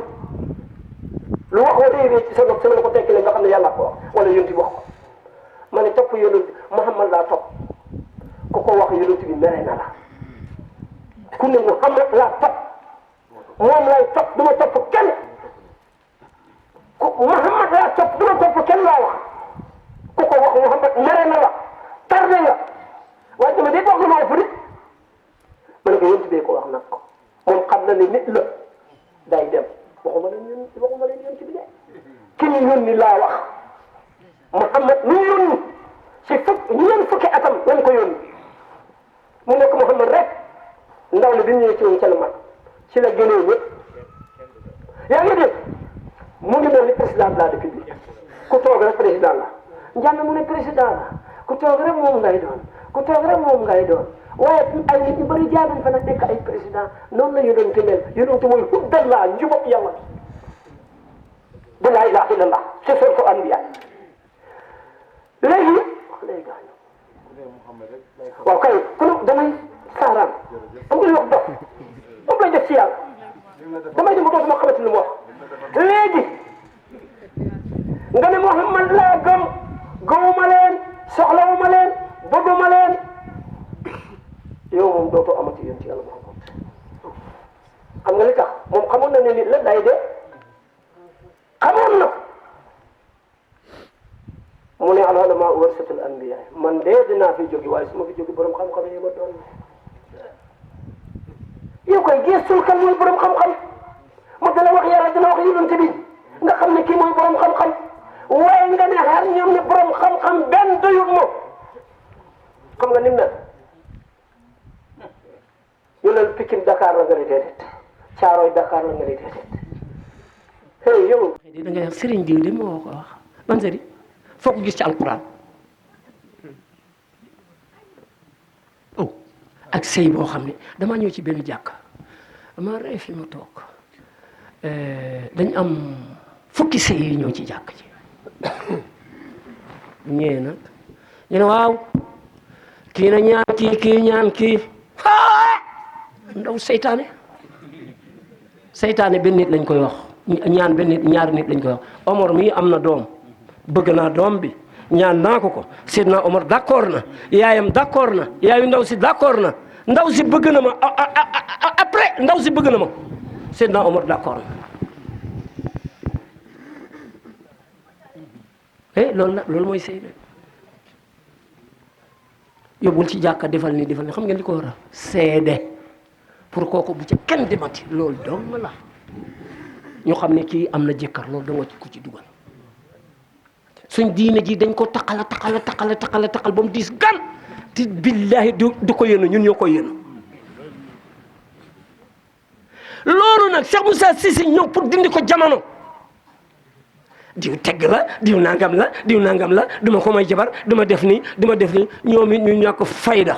Speaker 3: lu wax wa réeree ci sa nopp sama la ko tekki nga xam ne yàlla ko wax wala yonent bi wax ko ma ne topp yonent Muhammad laa topp ku ko wax yonent bi mere na la ku ne Muhammad laa topp moom lay topp du ma topp kenn ku Muhammad laa topp du ma topp kenn laa wax ku ko wax Muhammad mere na la tardé nga waaye dama dégg wax lu ma ëpp nit ma ne ko yonent bee ko wax nag ko moom xam na ne nit la day dem waxuma leen yonent bi de ki ñu yónni laa wax Muhammad ñu yónni si ñeent fukki atam lañ ko yónni mu nekk Muhammad rek ndaw la bi ñu ñëwee ci woon ca la mat ci la gënee ñëpp yaa ngi dégg mu ngi mel ni président de la république ku toog rek président la njàmm mu ne président la ku toog rek moom ngay doon ku toog rek moom ngay doon waaye ay nit ñu bëri jaaduñ fa nag nekk ay président noonu la yonent mel yonent mooy huddallah njubab yàlla bi laa ilaha illallah ci sourate Anbiya léegi waaw kay kon damay saaraan am nga li wax dof moom lay def ci yàlla damay dem ba dootuma xamante lu mu wax léegi nga ne Muhammad laa gëm gëwuma leen soxlawuma leen bëgguma leen yow moom dootoo amati yéen ci yàlla Muhammad xam nga li tax moom xamoon na ne nit la day dee xamoon na mu ne al ulama warasatul anbiya man de dinaa fi jóge waaye su ma fi jóge borom xam-xam yi ma doon yow koy geestul kan mooy borom xam-xam mu dala wax yàlla dina wax yonent bi nga xam ne kii mooy borom xam-xam waaye nga ne xar ñoom ne borom xam-xam benn doyul mo xam nga nim na ñu ne Pikine Dakar la nga ne déedéet Caaroy Dakar la nga ne déedéet hey yow da ngay wax sëriñ diw de moo ko wax ban sëriñ foo ko gis ci alquran oh ak sëy boo xam ne damaa ñëw ci benn jàkk dama rey fi ma toog dañ am fukki sëy yi ñëw ci jàkk ji ñee nag ñu ne waaw kii na ñaan kii ñaan kii ndaw seytaane benn nit lañ koy wax ñaan benn nit ñaari nit lañ koy wax Omar mii am na doom bëgg naa doom bi ñaan naa ko Seydina Omar d'accord na yaayam d'accord na yaayu ndaw si d'accord na ndaw si bëgg na ma après ndaw si bëgg na ma Seydina Omar d'accord na loolu mooy sëy yóbbul ci jàkka defal ni xam ngeen li ko war a seede pour kooku bu ca kenn demati loolu dong la ñu xam ne kii am na jëkkër loolu danga ko ci dugal suñ diine ji dañ ko taqal ba mu diis gan te billahi du ko yéene ñun ñoo ko yéene loolu nag Cheikh Moussa Cissé ñëw pour dindi ko jamono diw tegg la diw nangam la duma ko may jabar duma def nii ñoom it ñu ñàkk fayda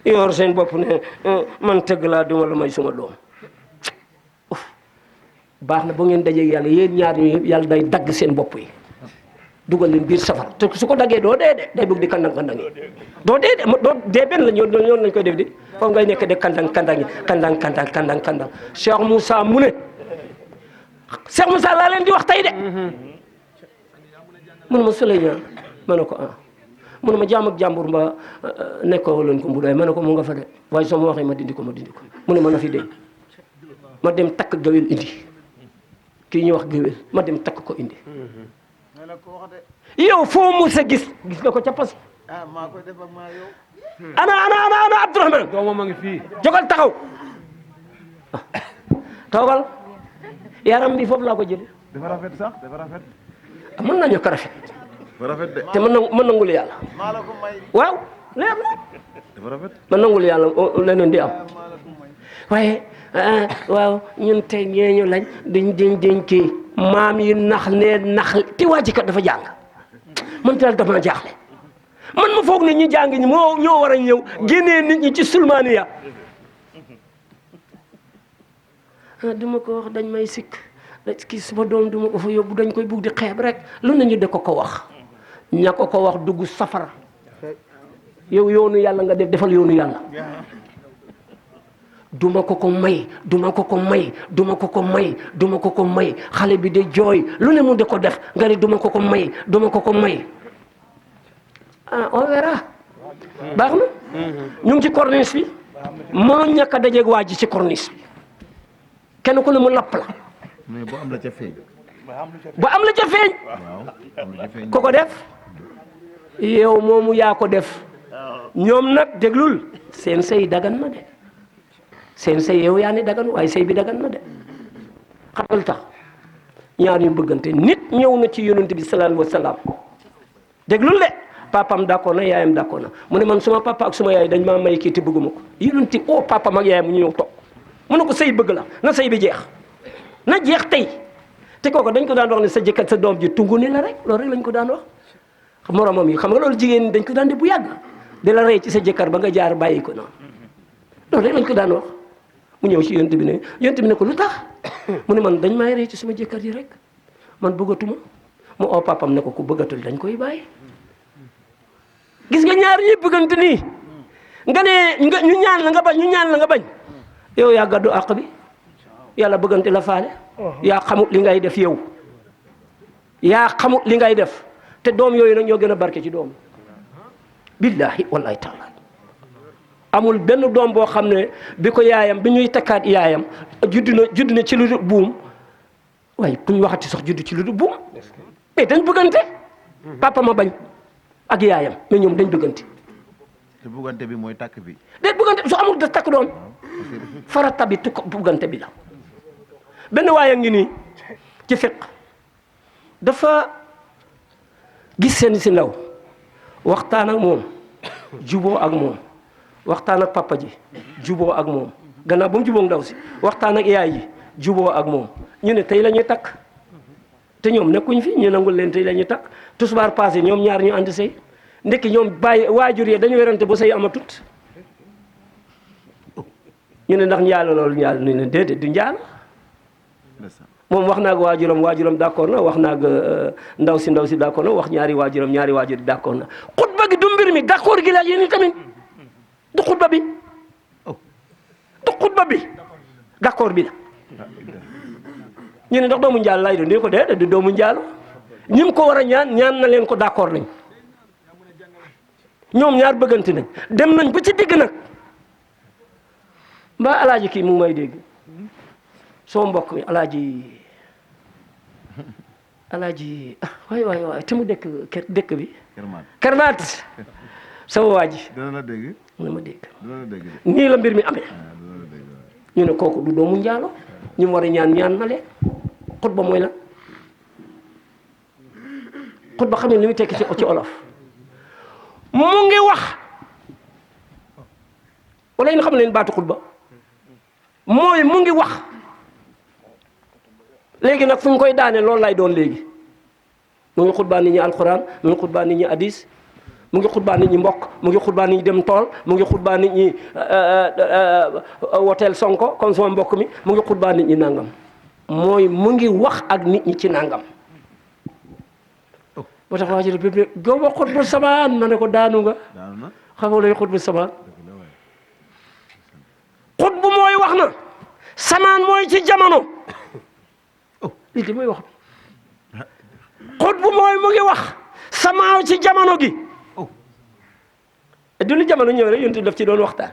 Speaker 3: yor seen bopp ne man tegg laa duma la may suma doom baax na ba ngeen dajee yàlla yéen ñaar ñu yëpp yàlla day dagg seen bopp yi dugal leen biir safara te su ko daggee doo dee de day bëgg di kandang yi doo dee de doo dee benn la ñoon lañ koy def di foofu ngay nekk de kandang Cheikh Moussa mu ne Cheikh Moussa laa leen di wax tey de mun ma Souleymane ma ne ko mun ma jaam ak jàmbur mba nekkoo leen ko mbudoy ma ne ko mu nga fa de waaye soo ma waxee ma dindi ko mu ne ma na fi dee ma dem takk géwél indi kii ñuy wax géwél ma dem takk ko indi yow foo mu sa gis nga ko ca pas ana Abdourahmane
Speaker 5: doomam a ngi fii
Speaker 3: jógal taxaw toogal yaram bi foofu laa ko jële
Speaker 4: dafa rafet sax dafa rafet.
Speaker 3: mën nañu ko rafet
Speaker 4: dafa rafet de.
Speaker 3: te mën nangul yàlla waaw leer na
Speaker 4: dafa rafet.
Speaker 3: mën nangul yàlla leneen di am waaye waaw ñun tey ñeeñu lañ diñ kii maam yi nax ti waa ji kat dafa jàng man daal dafa ma jaaxle man ma foog ne ñi jàng ñi ñoo war a ñëw génnee nit ñi ci sulmaaniya duma ko wax dañ may sikk kii sama doom duma ko fa yóbbu dañ koy bugg di xeeb rek lu nañu de ko wax ña ko wax dugg safara yow yoonu yàlla nga defal yoonu yàlla duma ko may xale bi de jooy lu ne mu de ko def nga ne duma ko may on verra baax na ñu ngi ci corniche bi mënuñ ñàkk a dajeeg waa ji ci corniche bi kenn ku ne mu lapp la
Speaker 4: mais bu am la ca feeñ.
Speaker 3: ko def yow moomu yaa ko def ñoom nag déglul seen sëy dagan na de seen sëy yow yaa ne dagan waaye sëy bi dagan na de xam nga lu tax ñaar ñu bëggante nit ñëw na ci yonent bi sallallahu alayhi wa sallam déglul de papam d'accord na yaayam d'accord na mu ne man suma papa ak suma yaay dañ maa may kii te bëgguma ko yonent o papam ak yaayam mu ñëw toog mu ne ko sëy bëgg la na sëy bi jeex na jeex tey te kooku dañ ko daan wax ne sa jëkkat sa doom ji tungu ni la rek loolu rek lañ ko daan wax moromam yi xam nga loolu jigéen ñi dañ ko daan di bu yàgg di la rey ci sa jëkkër ba nga jaar bàyyi ko noonu loolu rek lañ ko daan wax mu ñëw ci yonent bi ne ko lu tax mu ne man dañ may rey ci sama jëkkër ji rek man bëggatuma mu oo papam ne ko ku bëggatul dañ koy bàyyi gis nga ñaar ñi bëggante nii nga ne ñu ñaan la nga bañ yow yaa gàddu àq bi yàlla bëggante la faale yaa xamut li ngay def yow te doom yooyu nag ñoo gën a barke ci doom billahi wallahi taala amul benn doom boo xam ne bi ko yaayam bi ñuy takkaat yaayam judd na ci lu dul buum waaye ku ñu waxati sax judd ci lu dul buum mais dañ bëggante papa ma bañ ak yaayam mais ñoom dañ bëggante
Speaker 4: te bëggante bi mooy takk bi.
Speaker 3: déet bëggante su amul da takk doom farata bi tu ko buggante bi la benn waaye ngi nii ci fiq dafa gis seen si ndaw waxtaan ak moom juboo ak moom waxtaan ak papa ji juboo ak moom gannaaw ba mu juboo ndaw si waxtaan ak yaay ji juboo ak moom ñu ne tey la ñuy takk te ñoom nekkuñ fi ñu nangul leen tey la ñuy takk tisbaar passé ñoom ñaar ñu ànd sëy ndekki ñoom bàyyi waajur yi dañu werante ba sëy amatut ñu ne ndax njaalo loolu njaalo ñu ne déedéet du njaalo moom wax naa ak waajuram d'accord na wax naa ak ndaw si d'accord na wax ñaari waajur yi d'accord na xutba gi du mbir mi d'accord gi la yéen tamit du xutba bi d'accord bi la ñu ne ndax doomu njaalo lay doon ne ko déedéet du doomu njaalo ñi mu ko war a ñaan na leen ko d'accord nañ ñoom ñaar bëggante nañ dem nañ ba ci digg nag mbaa alaaji kii mu ngi may dégg soo mbokk mi alaaji waay te mu dëkk bi Kermaat sama waa ji
Speaker 4: dana la dégg
Speaker 3: mu ne ma dégg nii la mbir mi amee ñu ne kooku du doomu njaalo ñu mu war a ñaan na leen xutba mooy la xutba xam ne li muy tekki ci olof mu ngi wax wala yéen xam leen baatu xutba mooy mu ngi wax léegi nag fu ñu koy daane loolu lay doon léegi mu ngi xutbaa nit ñi alxuraan mu ngi xutbaa nit ñi hadis mu ngi xutbaa nit ñi mbokk mu ngi xutbaa nit ñi dem tool mu ngi xutbaa nit ñi woteel Sonko comme sama mbokk mi mu ngi xutbaa nit ñi nangam mooy mu ngi wax ak nit ñi ci nangam moo tax waa ji bi góoba xutbu samaan ma ne ko daanu nga xamoo lay xutbu samaan xutbu mooy wax na samaan mooy ci jamono lii di mooy wax bi xutbu mooy mu ngi wax samaaw ci jamono gi du li jamono ñëw rek yontu daf ci doon waxtaan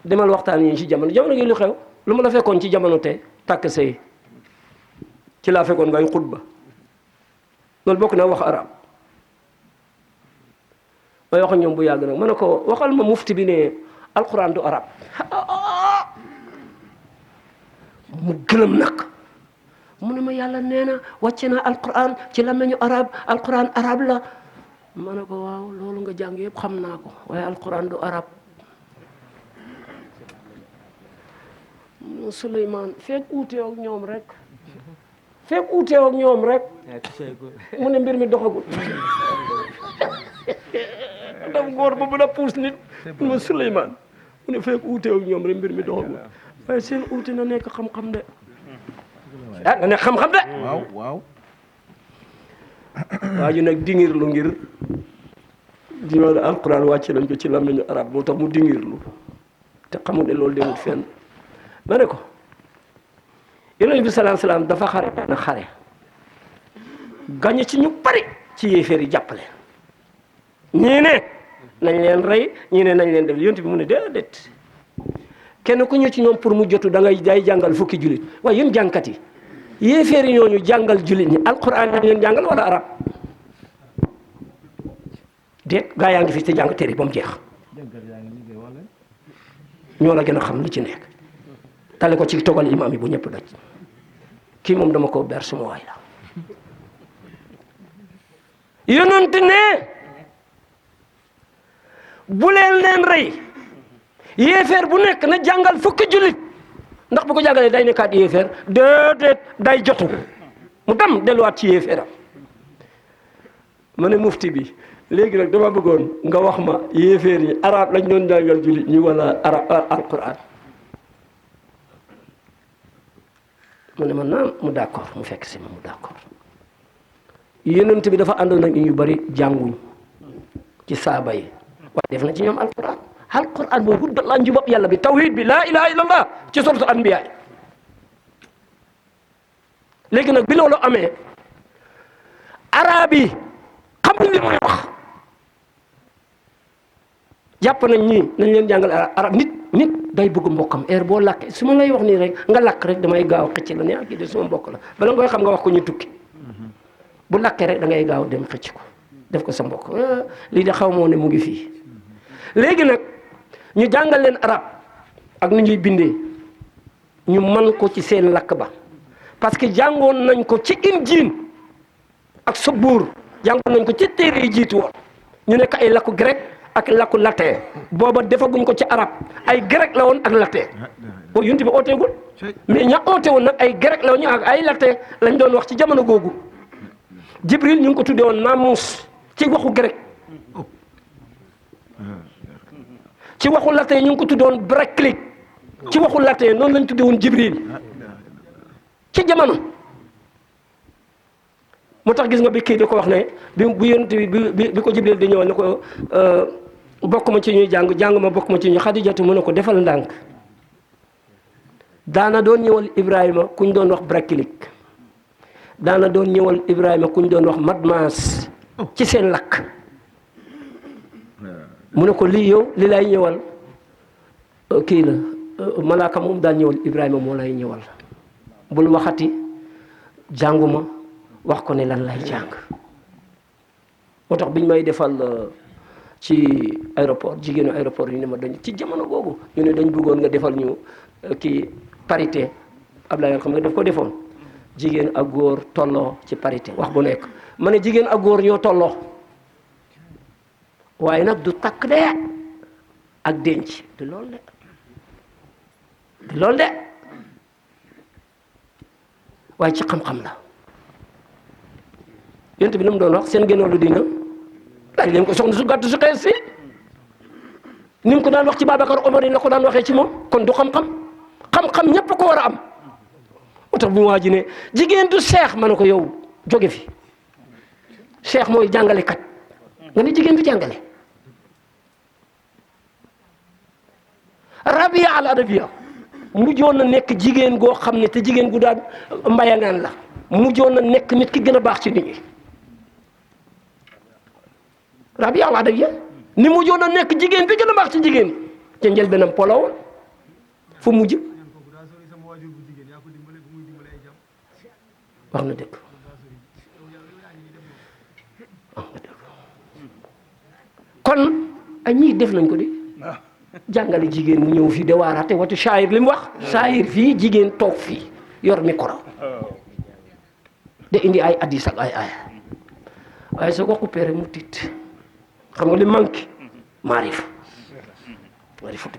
Speaker 3: demal waxtaan yi ci jamono gi lu xew lu ma la fekkoon ci jamono te takk sëy ci laa fekkoon ngay xutba loolu bokk na wax arab may wax ñoom bu yàgg nag ma ne ko waxal ma mufti bi ne alquran du arab mu gëlëm nag mu ne ma yàlla nee na wàcce na alquran ci làmmiñu alquran arab la ma ne ko waaw loolu nga jàng yëpp xam naa ko waaye alquran du arab Souleymane fekk uute ak ñoom rek mu ne mbir mi doxagul dam góor ba mën a puus nit mu ma Souleymane mu ne fekk uute ak ñoom rek mbir mi doxagul waaye seen uute na nekk xam-xam de na nekk xam-xam de
Speaker 4: waaw
Speaker 3: waa ji nag dingirlu ngir di ma alquran wàcce nañ ko ci làmmiñu arab moo tax mu dingirlu te xamul ne loolu demut fenn ma ne ko yonent bi salaam dafa xare na xare gañe ci ñu bari ci yéeféer yi jàppale ñii ne nañ leen rey ñii ne nañ leen def yonent bi mu ne déedéet kenn ku ñu ci ñoom pour mu jotu da ngay day jàngal fukki julit waaye yéen jàngkat yi yéeféer yi ñooñu jàngal julit ñi alquran lañ leen jàngal wala arab déet gaa yaa ngi fi te jàng téere ba mu jeex ñoo la gën a xam li ci nekk tale ko ci togal imaam yi bu ñëpp daj kii moom dama ko ber suma waay la yonent ne bu leen rey yéeféer bu nekk na jàngal fukki jullit ndax bu ko jàngalee day nekkaat yéeféer déedéet day jotu mu dem delluwaat ci yéeféeram ma ne mufti bi léegi nag dama bëggoon nga wax ma yéeféer yi arab lañ doon jàngal jullit ñi wala alquran mu ne ma naam mu d'accord mu fekk si ma mu d'accord yonent bi dafa àndoon ak ñu bari jànguñ ci saaba yi waaye def na ci ñoom alquran mooy huddal la njubab yàlla bi tawhid bi laa ilaha illallah ci suratu anbiya léegi nag bi loolu amee arab yi xamuñ li muy wax jàpp nañ ñii nañ leen jàngal arab nit day bëgg mbokkam heure boo lakkee su ma lay wax nii rek nga lakk rek damay gaaw xëcc la ne ak kii de suma mbokk la bala nga koy xam nga wax ko ñu tukki bu lakkee rek da ngay gaaw dem xëcc ko def ko sa mbokk lii de xaw moo ne mu ngi fii léegi nag ñu jàngal leen arab ak ni ñuy bindee ñu mën ko ci seen lakk ba parce que jàngoon nañ ko ci Injiil ak Sabuur jàngoon nañ ko ci téere yi jiitu woon ñu nekk ay lakku grec ak lakku latin booba defaguñ ko ci arab ay grec la woon ak latin boo yunti bi ooteegul mais ña oote woon nag ay grec la woon ak ay latin lañ doon wax ci jamono googu Jibril ñu ngi ko tuddee woon Namus ci waxu grec ci waxu latin ñu ngi ko tuddee woon Braclic ci waxu latin noonu lañ tuddee woon Jibril ci jamono moo tax gis nga bi kii di ko wax ne bu yonent bi ko Jibril di ñëw ne ko bokk ma ci ñuy jàng ma bokk ma ci ñu Xadijatu mu ne ko defal ndànk daana doon ñëwal Ibrahima kuñ doon wax Braclic daana doon ñëwal Ibrahima kuñ doon wax Madmas ci seen lakk mu ne ko lii yow li lay ñëwal kii la malaaka moom daan ñëwal Ibrahima moo lay ñëwal bul waxati jànguma wax ko ne lan lay jàng moo tax biñ may defal ci aéroport jigéenu aéroport yi ne ma dañ ci jamono boobu ñu ne dañ bëggoon nga defal ñu kii parité Abdoulaye xam nga daf ko defoon jigéen ak góor tolloo ci parité wax bu nekk ma ne jigéen ak góor ñoo tolloo waaye nag du takk de ak denc du loolu de waaye ci xam-xam la yonent bi ni mu doon wax seen génnoolu dina laaj leen ko soxna su gàtt su xees si ni mu ko daan wax ci Babacar Omar yi la ko daan waxee ci moom kon du xam-xam ñépp ko war a am moo tax bu mu waa ji ne jigéen du seex ma ne ko yow jóge fi seex mooy jàngalekat nga ne jigéen du jàngale Rabia al Adawiya mujjoon na nekk jigéen goo xam ne te jigéen gu daan mbayangaan la mujjoon na nekk nit ki gën a baax ci nit ñi Rabia al Adawiya ni mujjoon na nekk jigéen bi gën a baax ci jigéen ca njëlbeenam polo woon fu mujj wax na dëgg kon ay ñii def nañ ko di jàngale jigéen mu ñëw fii de waaraate watu saayir li mu wax saayir fii jigéen toog fii yor micro de indi ay addis ak ay aaya waaye soo ko coupé rek mu tiit xam nga li manqué maarifatu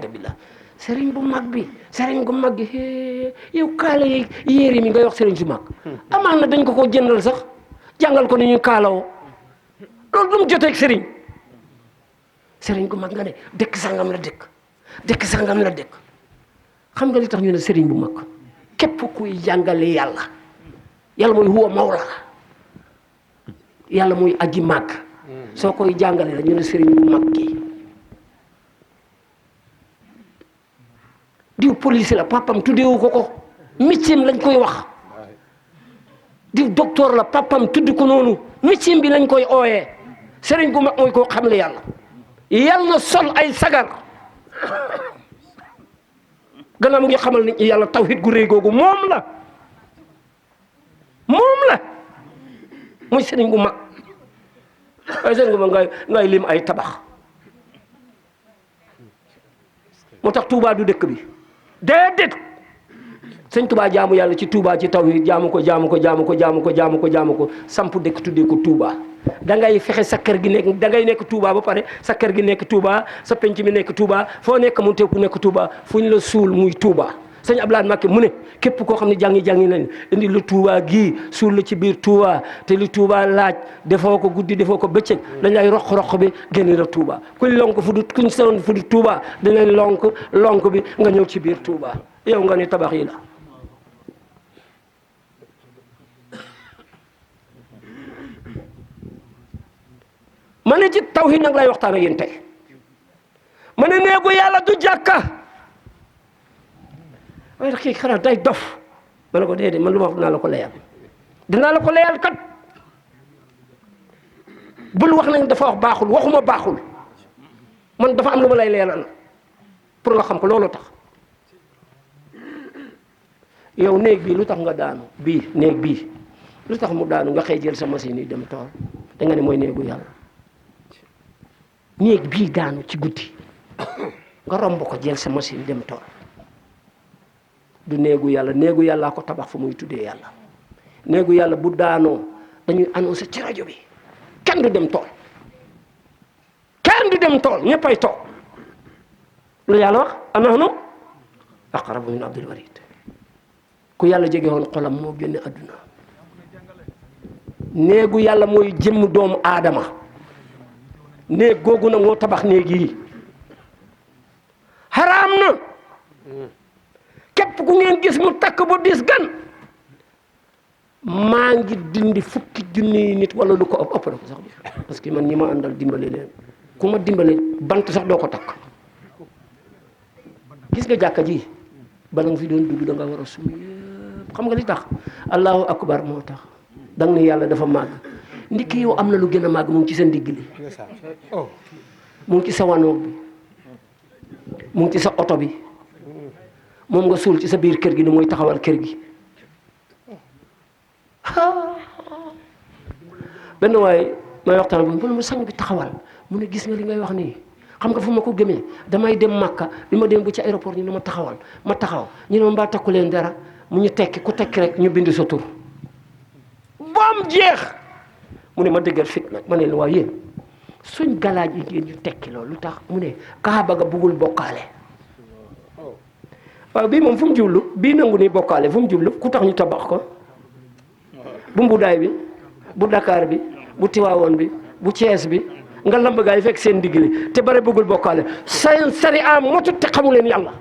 Speaker 3: billah sëriñ bu mag bi sëriñ gu mag gi yow kaala yi yéeri mi ngay wax sëriñ su mag amaan na dañ ko jëndal sax jàngal ko ni ñuy kaalawoo loolu du mu joteeg sëriñ gu mag nga ne dëkk sangam la dëkk xam nga li tax ñu ne sëriñ bu mag képp kuy jàngale yàlla mooy huwa mawla yàlla mooy aji màgg soo koy jàngale la ñu ne sëriñ bu mag gi diw police la papam tuddeewu ko métier lañ koy wax diw docteur la papam tudd ko noonu métier bi lañ koy ooyee sëriñ bu mag mooy koo xam le yàlla na sol ay sagar gannaaw mu ngi xamal nit ñi yàlla tawhid gu réy googu moom la muy sëriñ gu mag waaye sëriñ gu mag ngay lim ay tabax moo tax Touba du dëkk bi déedéet sëñ Touba jaamu yàlla ci Touba ci tawhid jaamu ko samp dëkk tuddee ko Touba da ngay fexe sa kër gi nekk da ngay nekk Touba ba pare sa kër gi nekk Touba sa penc mi nekk Touba foo nekk mu teeku nekk Touba fu ñu la suul muy Touba sëñ Abdoulaye Mbacké mu ne képp koo xam ne jàngi nañ indi lu Touba gii suul la ci biir Touba te li Touba laaj defoo ko guddi defoo ko bëccëg dañ lay roq bi génn la Touba kuñ lonk fu du Touba dinañ lonk bi nga ñëw ci biir Touba yow nga ne tabax yi la ma ne ci tawhid nag lay waxtaan ak yéen tey ma ne néegu yàlla du jàkka waaye kii xanaa day dof ma ne ko déedéet man lu ma wax dinaa la ko layal kat bul wax nañ dafa wax baaxul waxuma baaxul man dafa am lu ma lay leeral pour nga xam ko loolu tax yow néeg bii lu tax nga daanu néeg bii lu tax mu daanu nga xëy jël sa machine yi dem tool da nga ne mooy néegu yàlla néeg bii daanu ci guddi nga romb ko jël sa machine dem tool du néegu yàllaa ko tabax fu muy tuddee yàlla néegu yàlla bu daanoo dañuy annoncé ci rajo bi kenn du dem tool ñëppay toog lu yàlla wax anahnu aqrabu min abdul warid ku yàlla jege woon xolam moo génne adduna néegu yàlla mooy jëmm doomu aadama néeg googu nag moo tabax néeg yi xaraam na képp ku ngeen gis mu takk bu dis gan maa ngi dindi fukki junni nit wala lu ko ëpp na ko sax parce que man ñi ma àndal dimbale leen ku ma dimbale bant sax doo ko takk gis nga jàkka ji bala nga fi doon dugg da nga war a sumi yëpp xam nga li tax allahu akbar moo tax dang ne yàlla dafa màgg ndikki yow am na lu gën a màgg mu ngi ci sa ndigg li mu ngi ci sa wanoog bi mu ngi ci sa oto bi moom nga suul ci sa biir kër gi ni mooy taxawal kër gi benn waaye may waxtaan bi mu ne ma sang bi taxawal mu ne gis nga li ngay wax nii xam nga fu ma ko gëmee damay dem Makka bi ma dem bu ci aéroport ñu ne ma taxawal ma taxaw ñu ne ma mbaa takku leen dara mu ñu tekki ku tekki rek ñu bind sa tur boom jeex mu ne ma dëggal fit nag ma ne la waaw yéen suñ galaaj yi ngeen ñu tekki loolu lu tax mu ne kaaba ga buggul bokkaale waaw bii moom fu mu jublu bii nangu ni bokkaale fu mu jublu ku tax ñu tabax ko bu Mbudaay bi bu Dakar bi bu Tiwaawoon bi bu Cees bi nga lamb gaay fekk seen digli te bare bëggul bokkaale seen sari am motut te xamu leen yàlla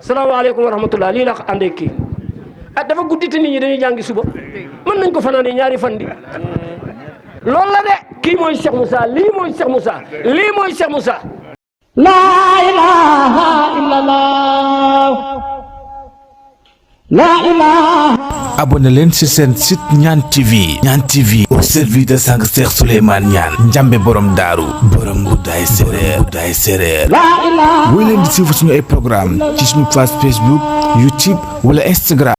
Speaker 3: salaamaaleykum wa rahmatullah lii la àndee kii dafa guddi te nit ñi dañuy jàngi suba mën nañ ko fanaane ñaari fan di loolu la de kii mooy Cheikh Moussa lii mooy Cheikh Moussa lii mooy Cheikh Moussa
Speaker 1: laa ilaaha illallah laa ilaaha
Speaker 2: abonné leen ci seen site Ñaan TV au service de sang Cheikh Souleymane Niane Njambe borom daaru borom guddaay séréer
Speaker 1: laa ilaaha
Speaker 2: woy leen di suivre suñu ay programme ci suñu page Facebook YouTube wala Instagram